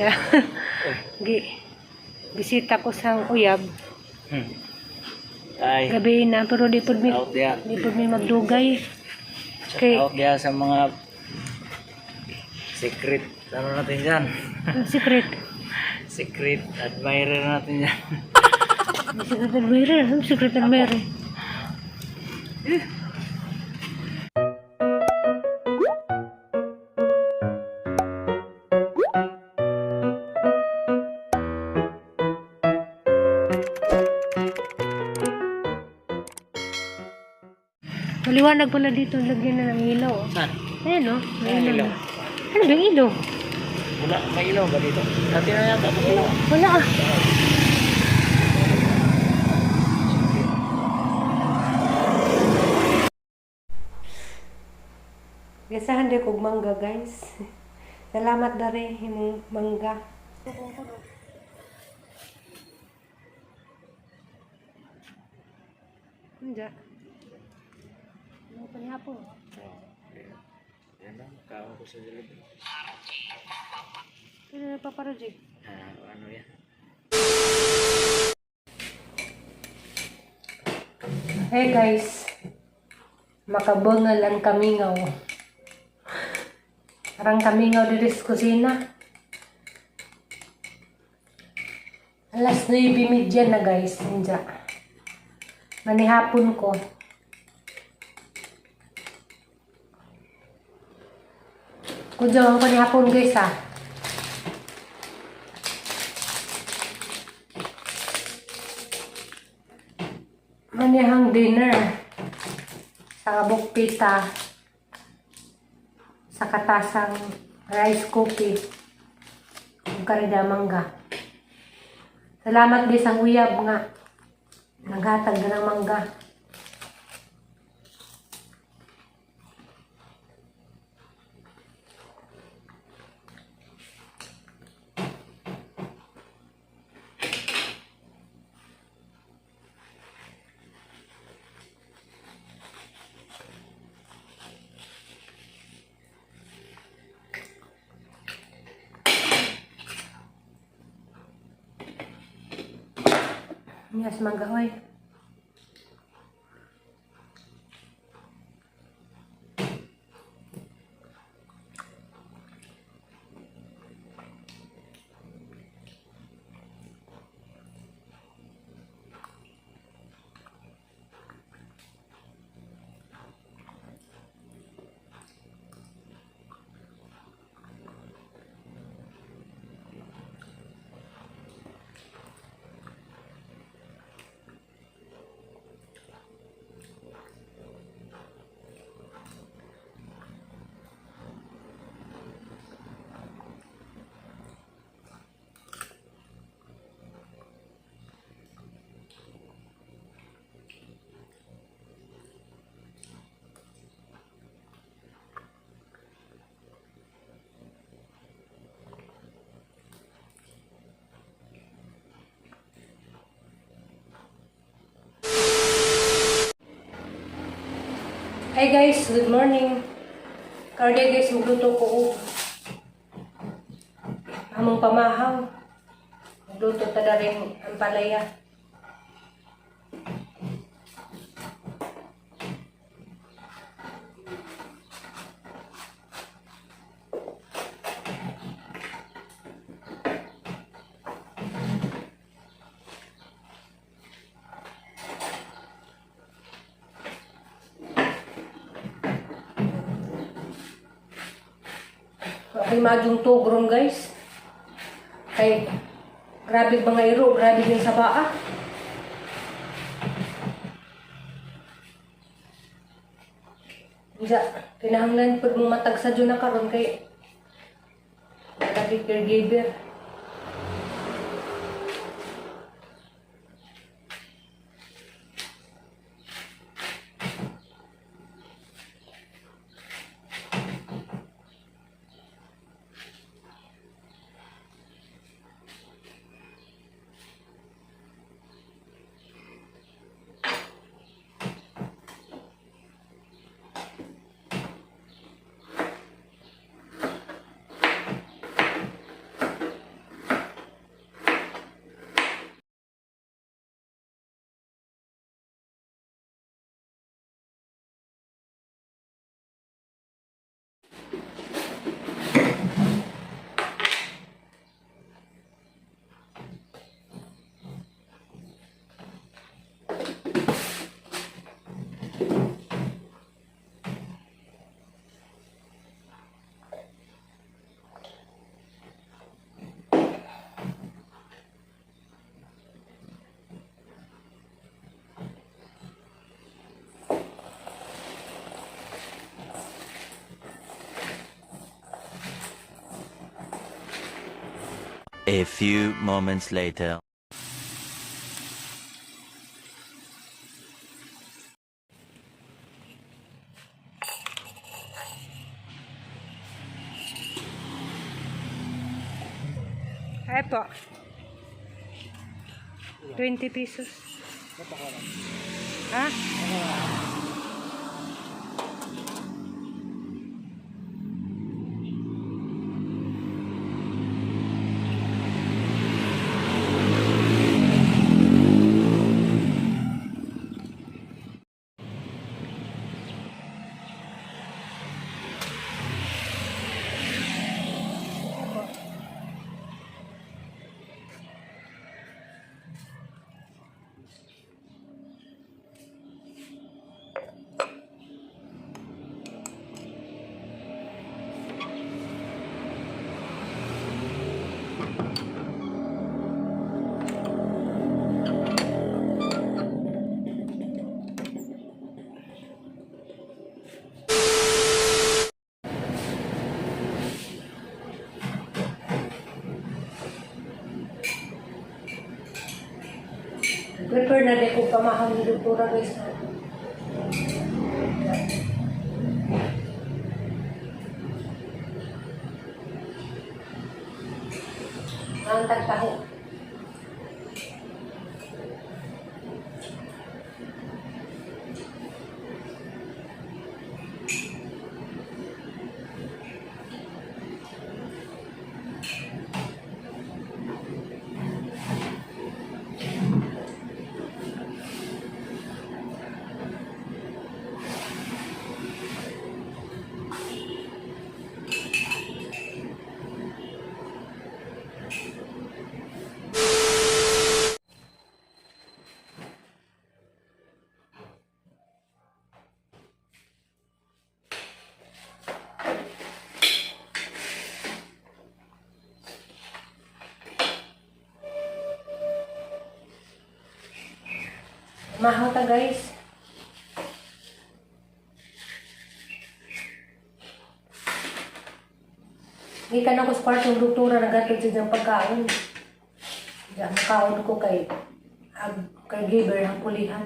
Yeah. Gi bisita ko sang uyab. Ay, Gabi na pero di pud mi out dia. Di pud mi magdugay. Shout Kay out dia sa mga secret ano natin dyan. Secret. Secret admirer natin dyan. Secret admirer, ano secret admirer? Maliwanag pala dito, lagyan na ng ilaw, oh. Saan? Ayan oh, may Ano ilaw ilaw? na. Ano ba yung ilaw? Wala, may ilaw ba dito? Dati na yata ito ilaw. Wala ah. Gasahan di kog mangga, guys. Salamat dare imong mangga. Unja. Ano pa niya po? Yan lang, kaon ko sa delivery. Ano na pa para? Ah, ano yan? Hey guys, makabangal ang kamingaw. Arang kamingaw diri sa kusina. Alas 9:30 na, guys, ninja. Manihapon ko. Kudyo ang panihapon, guys, ah. Manihang dinner. Sa bukpita. Sa katasang rice cookie. Ug karida mangga. Salamat guys ang uyab nga naghatag na ng mangga. Yes, mangga oy. Hi guys, good morning. Karde guys, magluto ko og among pamahaw. Magluto ta na rin ang palaya. Okay, magyong tugron, guys. Kay grabe mga iro, grabe din sa baa. Isa, kinahanglan pag mo matag sa na karon kay lagi caregiver. A few moments later. Ay po. 20 pesos. Ha? Prepare na din ko pamahang ni Doktora, guys. Ang tagtaho. Mahaw ta, guys. Gikan ako sa kwartong doktora, nagatod siya ng pagkaon. Diyan, makaon ko kay ag caregiver ang pulihan.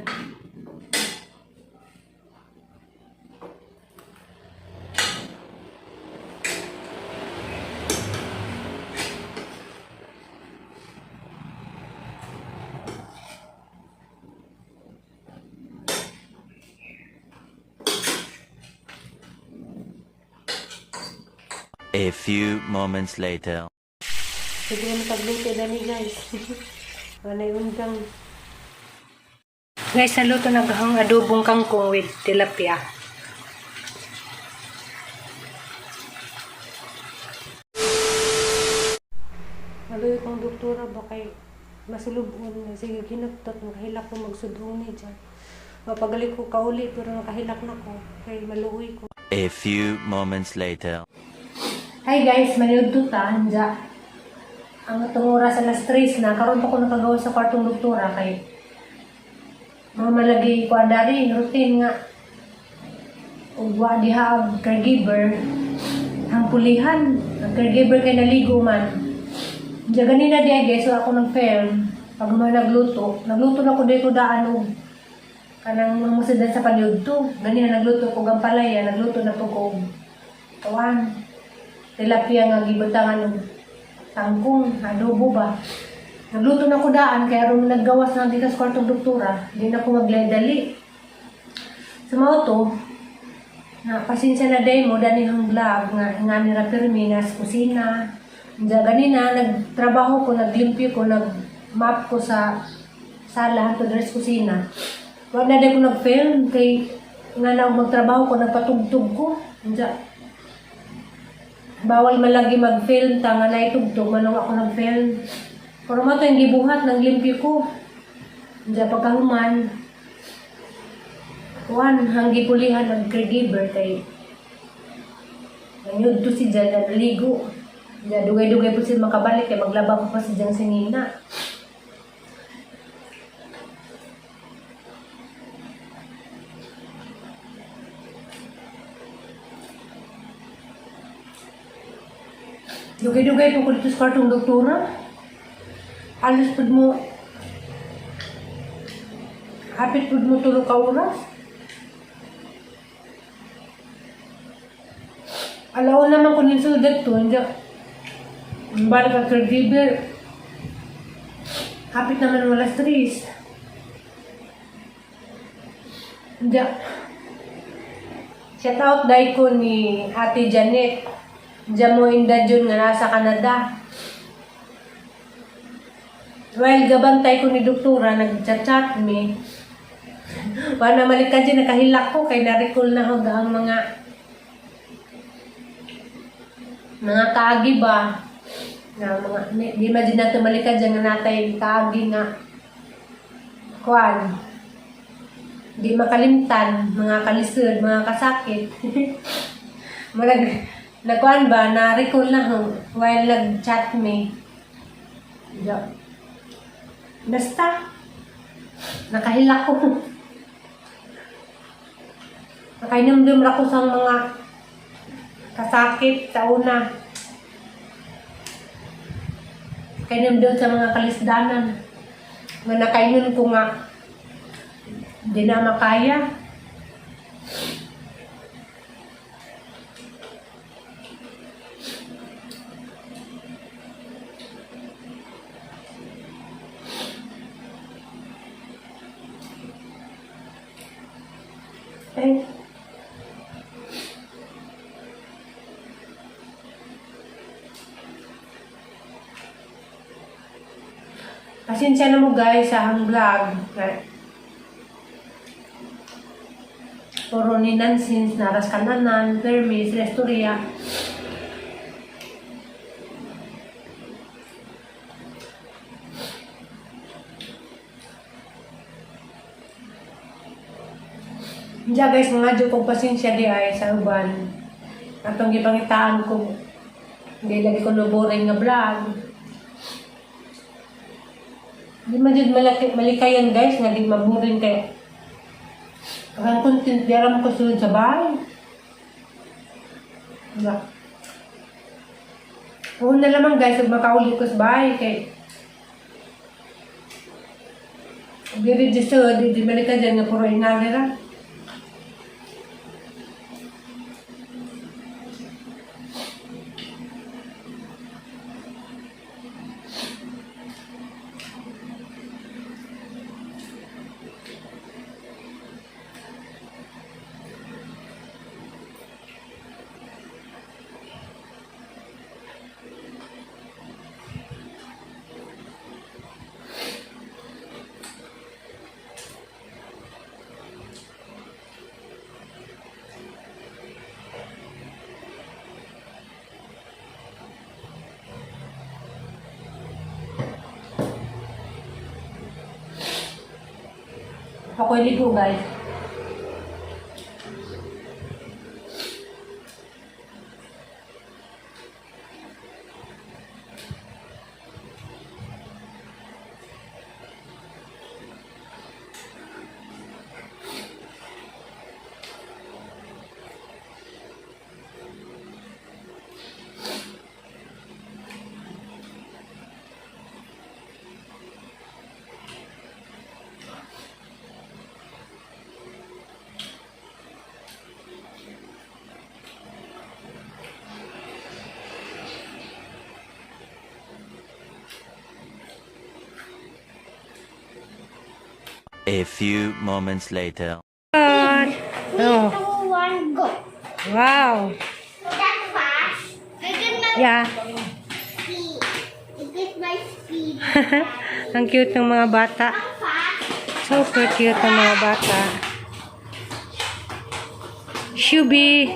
A few moments later. Sige na tagluto dali, guys. Walay undang. Guys, naluto na ang adobong kangkong with tilapia. Maluyo kong doktora ba kay masulubon na sige ginagtot makahilak ko magsudong ni dyan. Mapagalik ko kauli pero nakahilak na ko kay maluoy ko. A few moments later. Hi guys, maniudto ta anja. Ang atong oras alas 3 na karon pa ko nakagawa sa kwartong doktora kay mga malagi ko andari routine nga ug wa diha ang caregiver ang pulihan ang caregiver kay naligo man. Diya ganina diya, guys, so ako nag film pag mga nagluto, nagluto na ko dito daan og kanang mga musidan sa paniudto. Ganina nagluto ko gampalaya, nagluto na po ko og tuwan tilapia nga gibutangan og tangkong, adobo ba. Nagluto na ko daan, kaya aron naggawas na dito sa kwartong doktora, di na ko magdali. Sa mga to, na pasensya na day mo, dani ang vlog, nga nga ni ra pirmi na sa kusina. Diya ganina, nagtrabaho ko, naglimpyo ko, nag-map ko sa sala hangtod diri sa kusina. Wa na day ko nag-film kay nga na magtrabaho ko, nagpatugtog ko. Diya, bawal malagi mag-film, tanga na itugtog, manong ako nag-film. Pero mo ito yung gibuhat ng limpyo ko. Diya pagkahuman, kuan, hanggi pulihan ang caregiver kay nanyud to si Jan na naligo. Diya, dugay-dugay po siya makabalik kay maglaba po pa si Jan singina. Dugay-dugay po ko dito sa kwartong doktora. Alos pud mo, hapit pud mo 3 ka oras. Alauna man ko ning to, hindi. Balik ang caregiver. Hapit naman 3:00. Hindi. Shout out dai ko ni Ate Janet. Diyan mo inda dyan nga nasa Canada. While gabantay ko ni doktora, nag-chat-chat mi. Wala malik ka dyan, nakahilak ko kay na-recall na hog ang mga kaagi ba na mga di man din nato malikan dyan nga natay kaagi nga kuan di makalimtan, mga kalisod, mga kasakit. Murag nagkuan ba, na-recall na ho while nag-chat me. Yeah. Basta, nakahilak ko. Nakainumdum ra ko sa mga kasakit sa una. Kainumdum sa mga kalisdanan. Nga nakainon ko nga di na makaya. Eh. Pasensya na mo guys sa ang vlog. Puro ni nonsense, naras kananan, permis, restorya. Diya guys, mga dyo kong pasensya di ay sa uban. Atong gipangitaan ko, hindi lagi ko no boring nga vlog. Di man jud malaki, malikayan guys, nga di maboring kay ang content di aram ko sulod sa bahay. Diba? Oo na lamang guys, ug makauli ko sa bahay kay di register, di malika dyan nga puro ingali ra. Ako'y ligo guys. A few moments later. Oh, 2, 1, go. wow. That's fast. Look at my speed. Look at my speed. Ang cute ng mga bata. How fast? Super cute ng mga bata. Shubi.